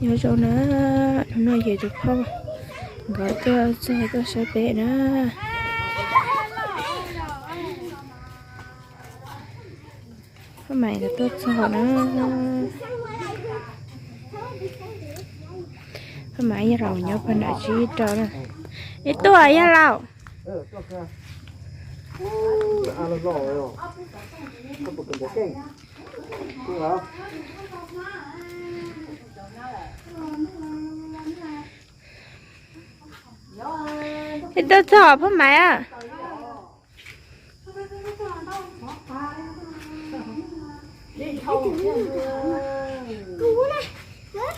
Nyob zoo na, hnub no yog tus phauj nkawd tuaj txog tuaj saib peb na. Phauj Maiv nkawd tuaj txog na. Phauj Maiv yog laus nyob pem nram tsib rau na. Ib tuaj yog laus. Ib tuaj txog Phauj Maiv a. Ib tuaj txog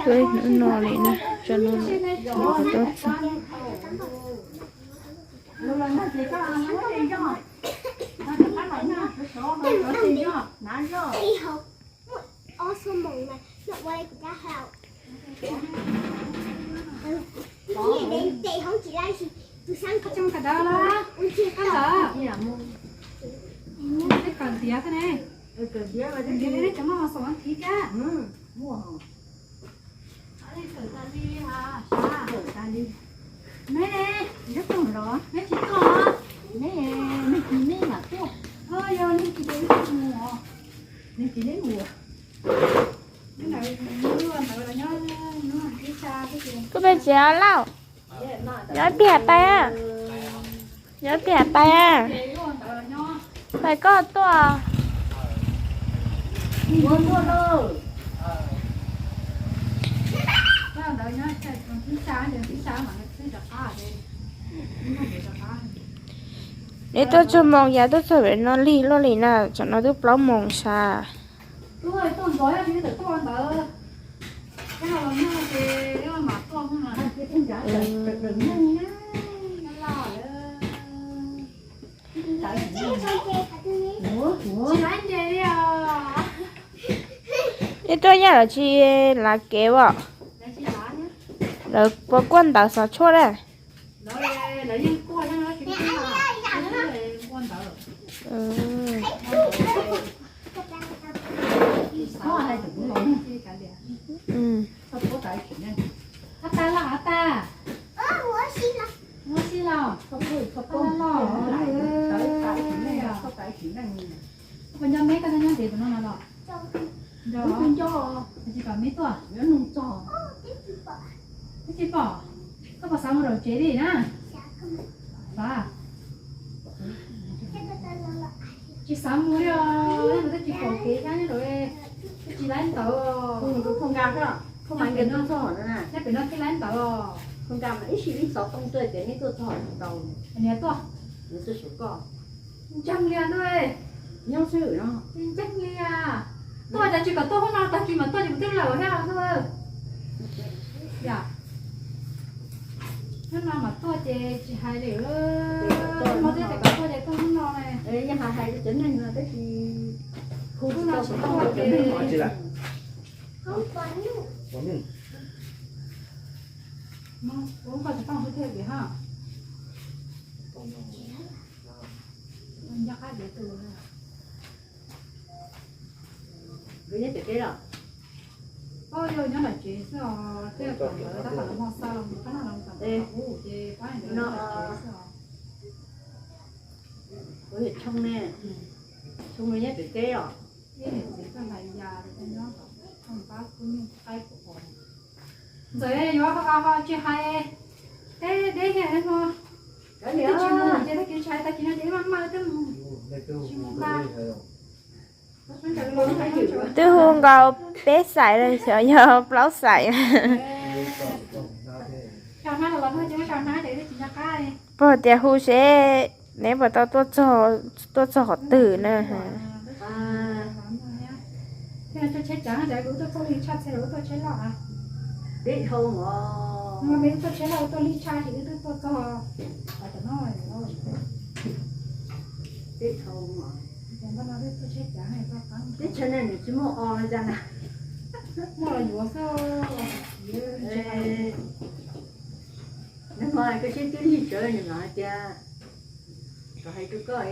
peb hnub no li na, tso no lawm, tuaj txog. Tus xab khav dawb los, khav dawb, khav tiav xwb ne. Tiav cov maj ma xaum thiab thiab. Neb ne, neb tuaj los, neb tsis tuaj, neb, neb tsis, neb mam tuaj. Yog neb tsis tuaj, neb mus os. Neb tsis, neb mus. Kuv pes tsev lauj. Yuav pliag pais, yuav pliag pais, pais koj tuaj. Neb tuaj txog moos yav tuaj txog pem no lig luaj li na, tsam no twb plaub moos sas. Ib tuaj nyob los tsis lav kev as? Lawv puas kuaj ntawv xov tshuaj na? Nco me koj nyob ntev tus no no los? Nco, tsis kom me tuaj. Twb tsis pom. Koj puas xav mus zaum tsev li na? Xav. Tsis xav mus li os, nyob rau twb tsis pom kev thiab, nyob rau twb tsis laib ntawv. Phauj Maiv nkawd tuaj txog na. Nyob pem no thiaj laib ntawv os. Phauj Maiv mas ib sim ib xov tooj tuaj tias neb tuaj txog tsis tau. Niam tuaj. Nws tuaj xyuas koj. Ntseeg li os. Nyob xwb no. Ntseeg li os. Tuaj cas tsis kom tuaj hnub no, tag kis mas tuaj ces kuv twb lawm thiab os. Yog hnub no mas tuaj ces tsis hais li. Hnub no twb tias kom tuaj ces tuaj hnub no ne. Yog hais hais rau cov neeg no tab sis hu tsis tau cov neeg. Ua koj tsis tau hu thiaj li ha. Nyob qab tiav tus. Nkawd nyob pem teb los? Pab yog nyob tom tsev xwb os, tej tom ntawd tab tom los mos xa los mus qab no los tom ntawd hu ces pab nkawd nyob tom tsev xwb os. Kuv yog Tshoo ne, Tshoo nyob pem teb los? Ib niam txiv txawj hlais yas li, nyob tom pab kuv niag qaib kuv qos. Ntxawm yuav ho ho tsis hais, deb deb thiab no. Twb tsis mus ces tag kis tsis hais, tag kis no ces ib maj maj twb mus. Tsis mus nqa. Twb hu nkaus peb xais lawm, xyov yog plaub xais. Puag tias hu seb neb puas tau tuaj txog qhov twg na. Teb chaws no nws tsis muaj o no cas na. Nws mas koj seb twb lig tsawv nws mam hais tias, kom hais rau koj es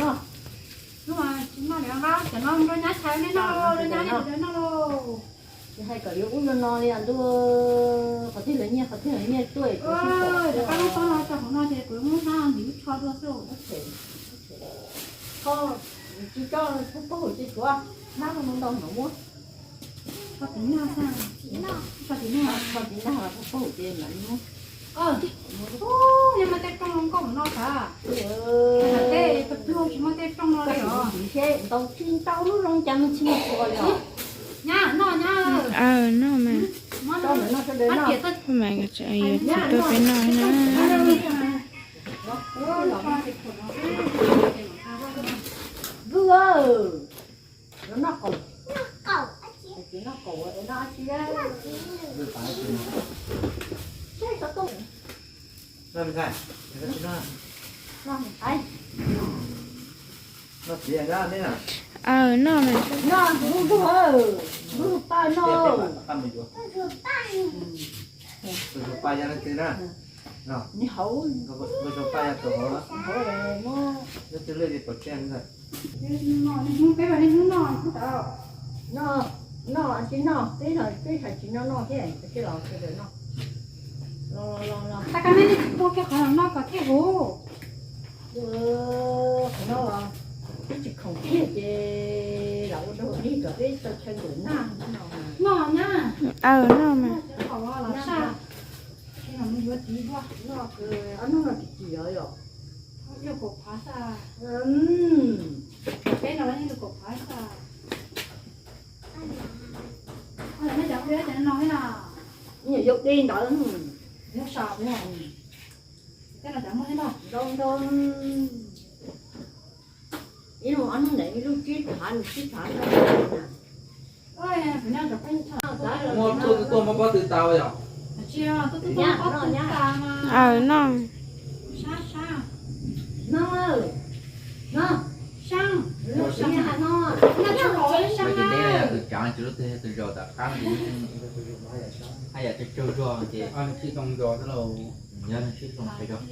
noj. Hnub no tsis noj li, nqa cov no rau nyab, tshais nej noj, rau nyab nej noj lauj. Tsis hais kom yuav ub yuav no li os ntuj, qhov twg lawv nyiaj, qhov twg lawv nyiaj tuaj. Rov qab lub pob no tso hauv no ces kuv muab hnab ntim lub tsho dua xwb. Tsis tso, pob hauv ces tshuav hnab no ntau no muab. Tso tim nag, tso tim nag, pob hauv ces mam muab. Yog muaj tej rooj nkauj no sav, tej pluag tsis muaj tej rooj no li os. Ntau tsis ntau lub zoo cas nws tsis muaj tshuav li os. Nyab noj, nyab noj mas. Poj mas tsis tuaj peb noj na. Vwj, noj qaum, tsis noj qaum, noj dab tsi? Aw, noj mas. Noj, Vwj, Vwj paj noj. Nws hauv, hauv, peb hnub no, peb hnub no, noj tsis noj, peb, peb hais tsis noj noj thiab, peb los sawv daws noj. Los los los, tag kis nej tsis pub kiag qhov no noj kom thiaj huv. Qhov no los peb tsis khoom kiag ces lam ua rau nej kom peb tau chaw ntawm nag no. Noj nyab. Aw, noj mas. Qhov los saj, yuav tiv dua. Noj, ob hnub no kim kim los yom. Yog kaum phav xwb. Peb no yeej yog kaum phav xwb. Ntawm no cov ua cov no thiab no. Yog dej ntawd. Yog sab thiab. Tej no cov muaj thiab no. Ntau ntau. Ib lub ob hnub ntawd ib lub tsib phav, lub tsib phav ntau na. Muab tuaj twg tuaj muab pob tw tau yom? Aw, noj. Tus tsaav tsis lub teg tus zaus tom qab, haj yam tsaug tsaug zog ces nws sib hloov zog xwb lauj. Yog nws sib hloov pes zog.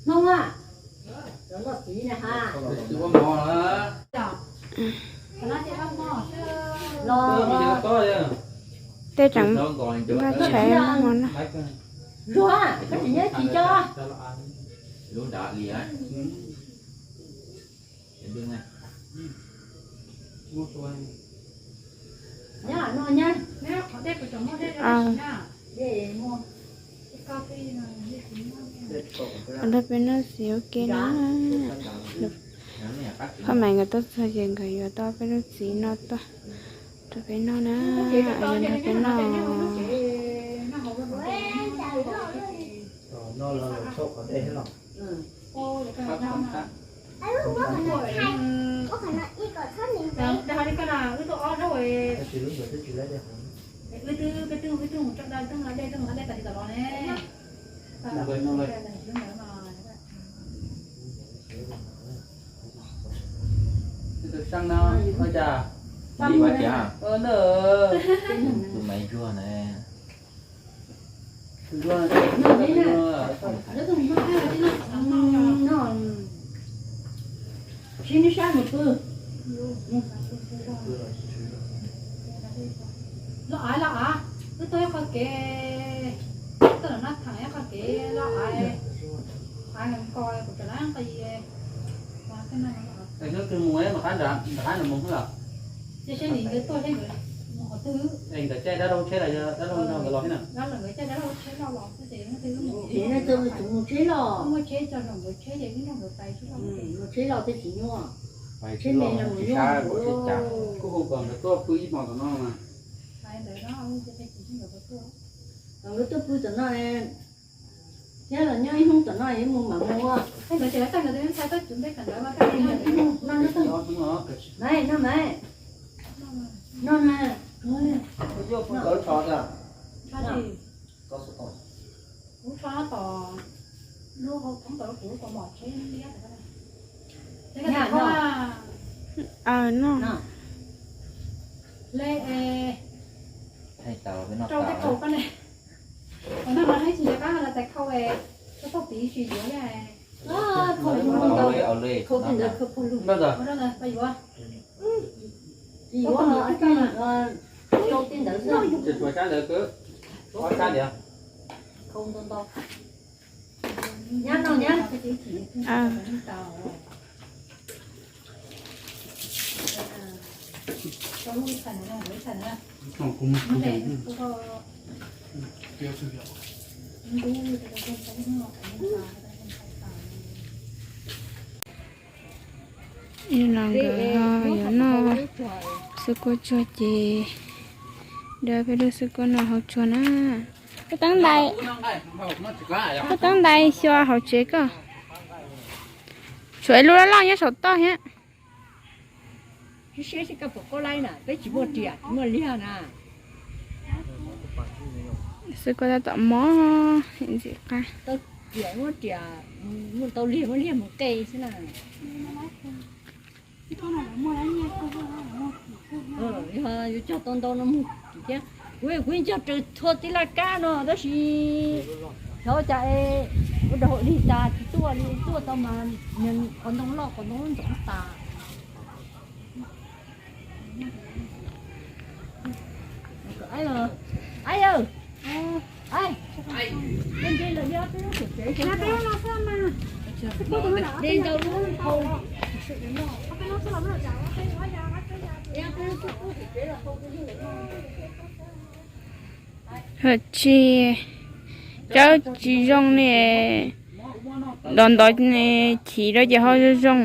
Hnub a, los noj txiv na ha. Tus ua mov los. Tej tseem npaj tshais mov no. Zuag, koj tsis nyob tsis tso. Lub nrad li. Nyob no nyob. Ua rau peb noj txiv ua ke na. Phaj Maiv nkawd tuaj txog ces nkawd yuav tau peb lub txiv no tuaj rau peb noj na. Ua rau peb noj. Tus seej no ua cas li ua cas? Tus Maiv Ntsuag na. Sib neb sab mus pw. Los av, los av, wb tuaj ib qho kev, tuaj los noj thaem ib qho kev los av, av nko kuv tseem lab nqi. Hnub twg mus mam qab nram qab no mus xwb los? Ces seb nim nkawd tuaj seb nkawd mus qhov twg. Es nkawd caij dab laug tsheb los yog dab laug nrog nkawd los thiab na? Dab laug nkawd caij dab laug tsheb los los xwb ces hnub twg wb mus. Ces hnub twg wb mus tsheb los? Wb muaj tsheb tso nrog nkawd tsheb ces wb nrog nkawd pais tsheb los. Mus tsheb los thiaj tsis nyuaj. Tsheb me los mus nyuaj. Kuv hu kom nkawd tuaj pw ib hmos tom no mas. Nkawd tuaj pw tom no. Thiab los nyob ib hnub tom no yuav mus mam mus ua. Ntawd ces lawv tag ntawd tus ntxhais tab tus ntxhais kawm ntawv mas tag ntawd. Noj, noj, noj, noj. Kuv tso tom lub hauv thoob tom kuv lub kaus mom tsheb liab. Noj, noj. Le, rau tej kaus koj ne. Qhov no mas hais tsis nco qab los txais khau, koj tau piv tsis yuav li. Khau ntawd, khau ntawd, khau pug lug. Ua rau ntawd, yuav. Yuav, rau tej ntawd xwb. Khau ntau ntau. Nyab no nyab. Ib no nkawd ho yuav noj xwb kuab tsuag ces dab peb lub xwb kuab noj hauv tsuag na. Koj teeb ntais, koj teeb ntais xyuas hauv tsev koj. Tshuav ib lub loj loj nyob saum toj thiab. Xwb kuab tab tom mob ntxim qab. Yog yuav cog tau ntau no mus thiab. Kuv, kuv yeej cog raws thua tib laj kab no tab sis xyov cas es ua rau hauv dig tas tsis tuaj li, tuaj tau mas qhov ntoo loj qhov ntoo ntxoov tas. Tsis, cawb tsis zoo li, ntov ntov chiv rau ces ho zoo zoo.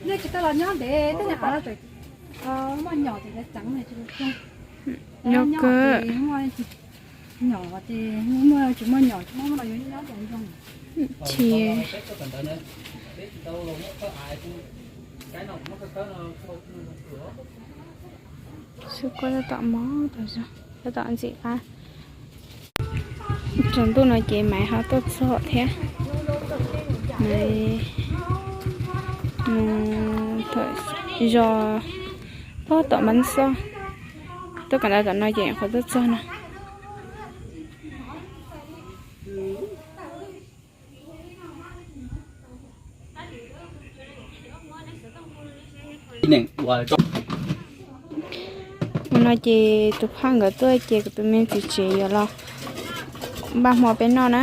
Nej tsis tau los nyob ntev tej niag qhov no tseem muaj nyom ces lawv txeev. Nyob kawg. Nyom ces muaj tsis muaj nyom tsis muaj los yuav nyob ces zoo. Tsis, xwb kuab tab tom mob tas zog, tab tom ntxim qab. Tsaus ntuj no ces Maiv ho tuaj txog thiab. Maiv mus thawm zos pog tom Npab Xoj, tuaj kawm ntawv tom no ces nyuam qhuav tuaj txog no. Mus no ces tus phauj nkawd tuaj ces kuv tus me txiv tsev yuav los npaj hmo peb noj na.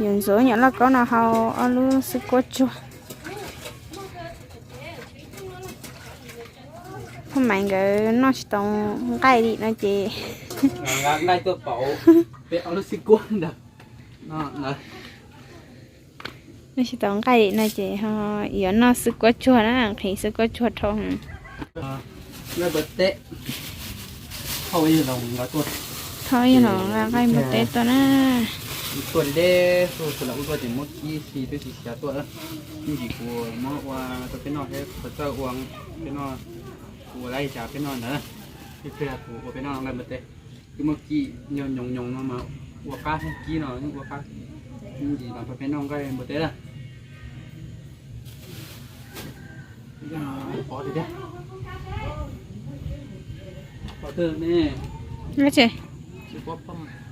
Yuav ntxuav nyuam lauj kaub no hau ob lub xwb kuab tsuag. Phauj Maiv nkawd noj tsis tau nqaij li no ces, noj tsis tau nqaij li no ces ho yuav noj xwb kuab tsuag na, nqhis xwb kuab tsuag dhau. Thauj yog los nqa nqaij npua teb tuaj na. Tuaj deb tuaj, kuv lam ua tuaj ces muab kib si twb tsis xyav tuaj. Ib ntsis kuv muab ua rau peb noj thiab, qhov txawj ua peb noj, kuv ua lab li cas peb noj ntawd. Ib pliag kuv ua peb noj nqaij npua teb. Twb muab kib nyoos nyoos no mas ua qab, kib no yeej ua qab. Ib ntsis los rau peb noj nqaij npua teb na.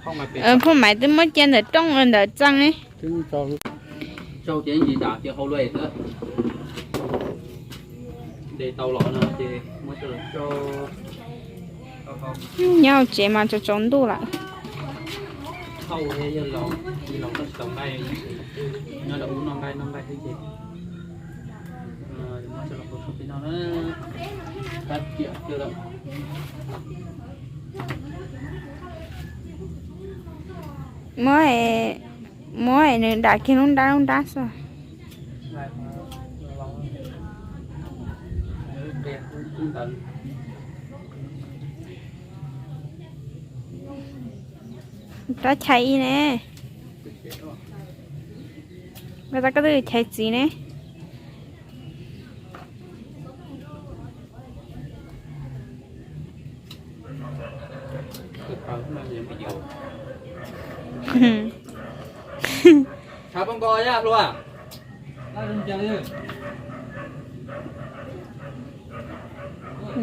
Phauj Maiv twb muab cia ntawm rooj ntawm txee. Nyob hauv tsev mas tsaus tsaus ntuj lawm. Muab, muab nws dam kiag lub nrab lub nrab xwb. Rab chais ib ne. Koj tab koj twb chais txiv ne.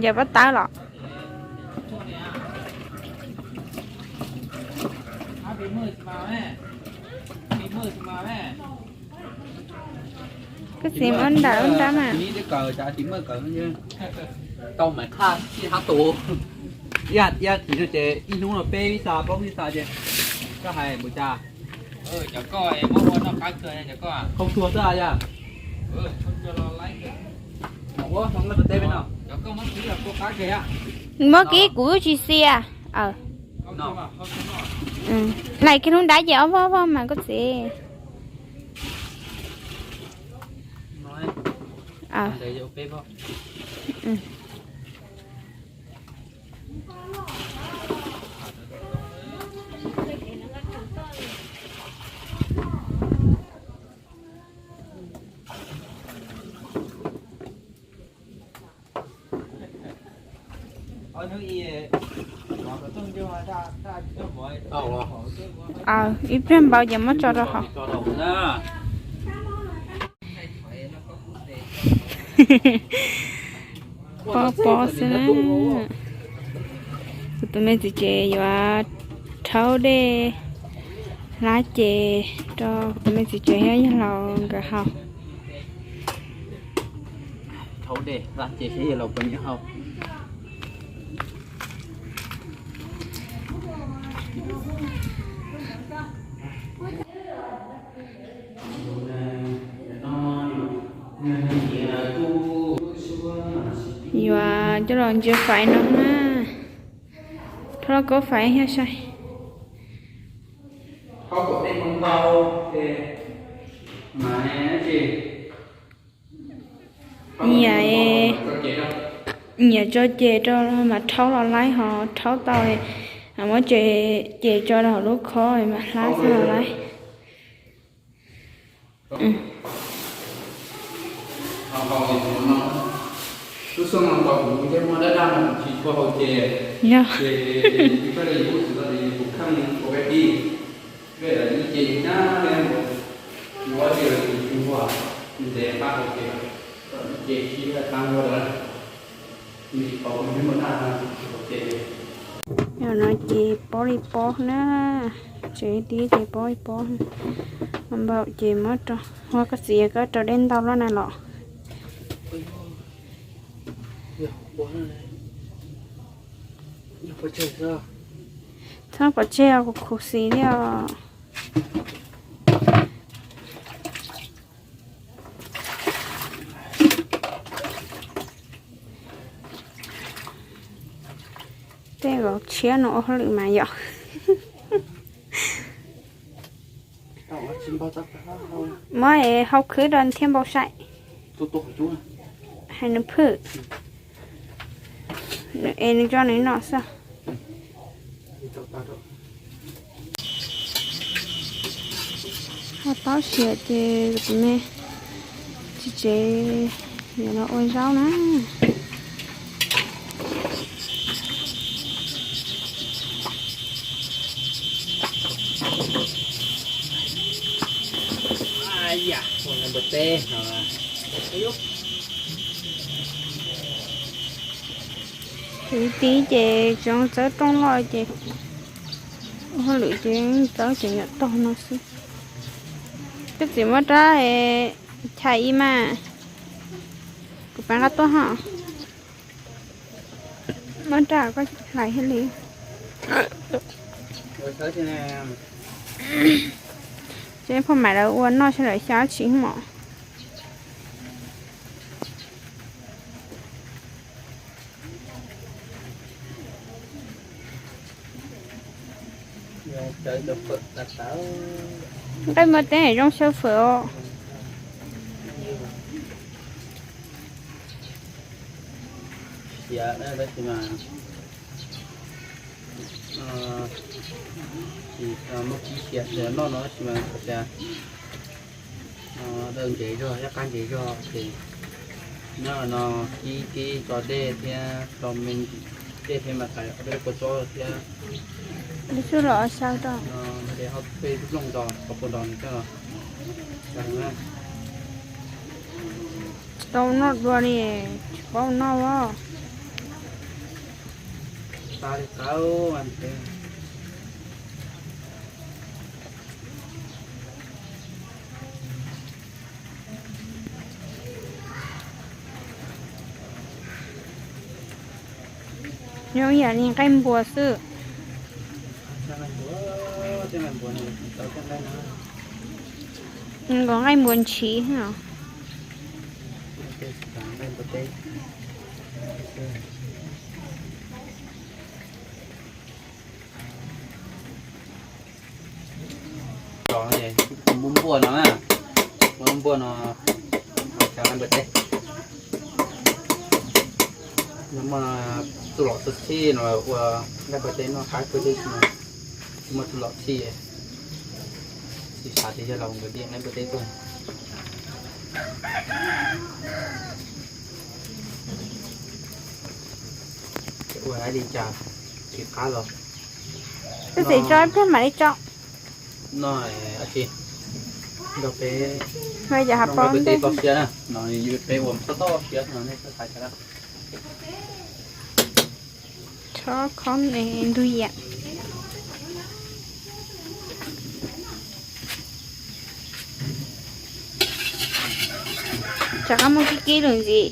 Yog pab tawb los? Koj txiv muab nram ub nrab mas. Tau mais qhaj ib hab tus. Ib hab tim no ces ib hnub no peb vib xas plaub vib xas ces koj hais npaum cas? Koj tuag xwb yog? Muab kib kuv tsis xias. Hlais kiag hnub nrab ces ob vog vog mas koj txiv. Ib pliag npau ces muab tso rau hauv. Pob pob xwb na. Kuv tus me txiv tsev yuav rhaub dej hlab ces rau kuv tus me txiv tsev thiab yawg laus nkawd haus. Rhaub dej hlab ces thiab yawg laus nkawd haus. Yuav coj los ntsia fais no na. Rhaub lauj kaub fais thiab sai. Nyiam, nyiam tso ces rau mas rhaub los laib, ho rhaub tau muab tso ces tso rau hauv lub khob mas hlab xwb los laib. Lub xyoo no kuv thiaj muaj dab dab no kuv tsis tshua haus ces, ces koj li kuv txiv los kuv kheej ua peb pib, peb ib ces nyab yuav ces kuv tsis ua, ntev qab haus ces, ces sib qab ua lawm. Yog no ces pob li pob na, tsev tib ces pob li pob. Npaum ces muab rau, ua koj txiv koj rau dej ntau loj na los. Txhob pov tseg os, kuv khuv xim li os. Tej vauv tshiab no ua hauj lwm mas yom. Muab es hau khwb rau thiaj npau sai. Hais nws phwj. Es nws tso nws no xwb. Ho taub siav ces kuv tus me txiv tsev yuav los ua zaub na. Tib tib ces tsoov txawb rooj loj ces ua hauj lwm ces txawb tseem nyuam tog no xwb. Koj txiv muab rab chais ib mas, kuv pab nqa tuaj ho. Muab rab koj hlais thiaj li. Ces phoj mam lawv ua noj sawv daws xya tshim mom. Nqaij muaj teeb zoo xyaw fawm os. Ces muab kib xiam noj no tsis mas tias daw ntsev zog thiab qab ntsev zog ces nyob no kib kib tso dej thiab tso me ntsis dej thiab mas tas ob peb lub kua txob thiab. Lub xub los xyaw rau. Peb lub plooj nto, qhov puas nto nws coj los xyaw na. Tsis tau noj dua li, tsis paub noj os. Qab li qab. Nyob yam li nqaij npua xwb. Nkaus nqaij npua ntshiv os. Npua npua no na, npua npua no, npua teb. Muaj txuj lom txuj txhij no ua nqaij npua teb noj qab kawg li no. Muaj txuj lom txhij, tsis xav tias yog los nkawd tias nqaij npua teb tuaj. Ua li cas tsis qab los. Koj txiv tso ib pliag mam li tso. No, nrog peb, no peb teb toj siab na, no peb ua toj siab no nej txhob xav cas. Txhob khob ntug yam. Rov qab muab kib kib lawm ntxiv.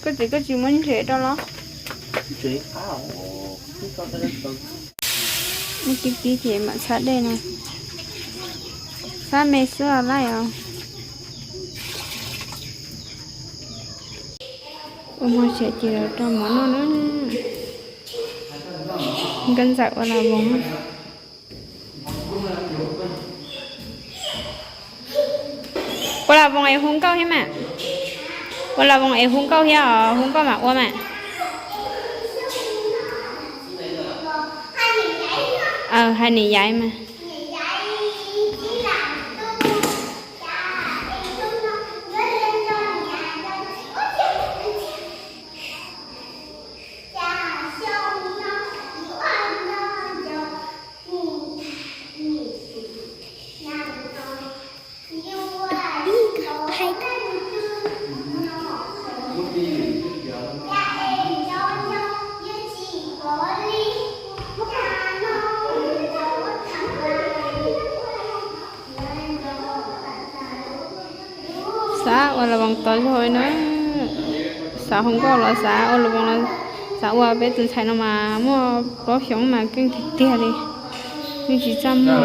Koj txiv koj tsis muab ntsev rau los? Muab kib kib ces mam txhab dej no. Xab me xwb os laij os. Ua hmo tsev ces los rau mov noj na. Nkauj Ntxawm ua las voos. Ua las voos es hu nkauj thiab mas. Ua las voos es hu nkauj thiab os, hu nkauj mam ua mas. Hais niam yaiv mas. Xav ua las voos tau zog na. Xav hu nkauj los xav ua las voos los xav ua, peb tus ntxhais no mas muaj plaub xyoos mas keej tiag tiag li, yeej tsis txaj muag.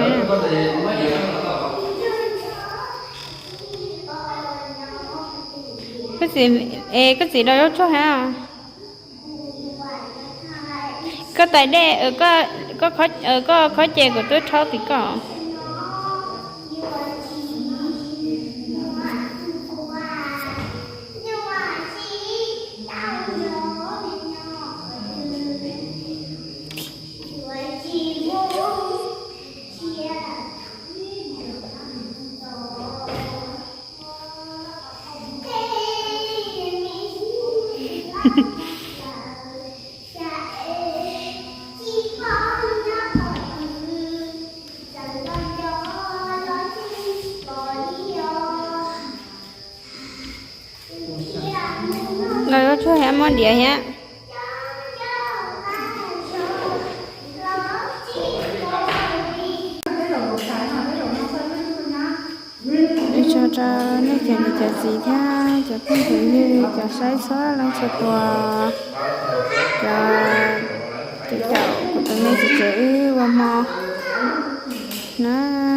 Koj txiv, es koj txiv rau zaub tsuag thiab? Koj tais dej, koj khob ces kuv twb rhaub tim koj. Los yuav tshuaj thiab muab diav thiab. Ua tsaug rau nej cov niam cov txiv thiab cov phooj cov ywg, cov saib txhua leej txhua tus, cov, cov caum kuv tus me txiv tsev wb ua hmo na.